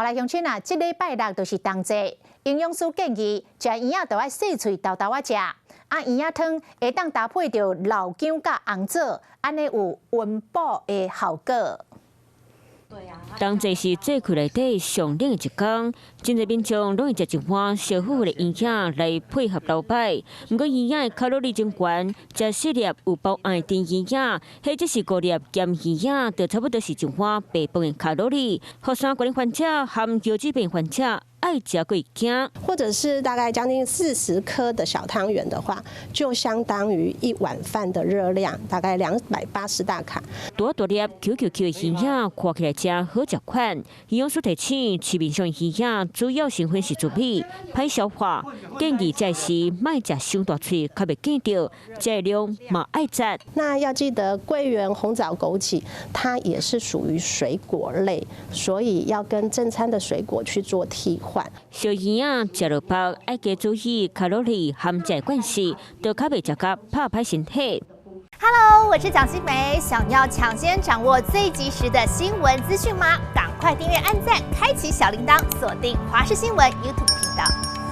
來鄉親啊，這禮拜六就是冬至，營養師建議食圓仔就愛細喙沓沓仔食，啊圓仔湯會當搭配著老薑佮紅棗，按呢有溫補的效果。冬至是節氣內底上冷的一工，真濟民眾攏會食一碗燒乎乎的圓仔來配合流擺。毋過圓仔的卡路里真懸，食四粒有包餡的甜圓仔，或者是五粒鹹圓仔，就差不多是一碗白飯的卡路里。予三高患者含腰子病患者愛食閣會驚。或者是大概將近40顆的小湯圓的話，就相當於一碗飯的熱量，大概280大卡。大大粒 Q Q Q 的圓仔看起來誠好食款。營養師提醒，市面上的圓仔主要成分是糯米，歹消化，建議食時莫食傷大喙，較袂哽著，食的量嘛愛節。那要記得，桂圓、紅棗、枸杞，它也是屬於水果類，所以要跟正餐的水果去做替換。燒圓仔食落腹，愛加注意卡路里含食的關係，就較袂食甲拍歹身體。 Hello，我是蔣新梅，想要搶先掌握最及時的新聞資訊嗎？趕快訂閱、按讚、開啟小鈴鐺，鎖定華視新聞 YouTube 頻道。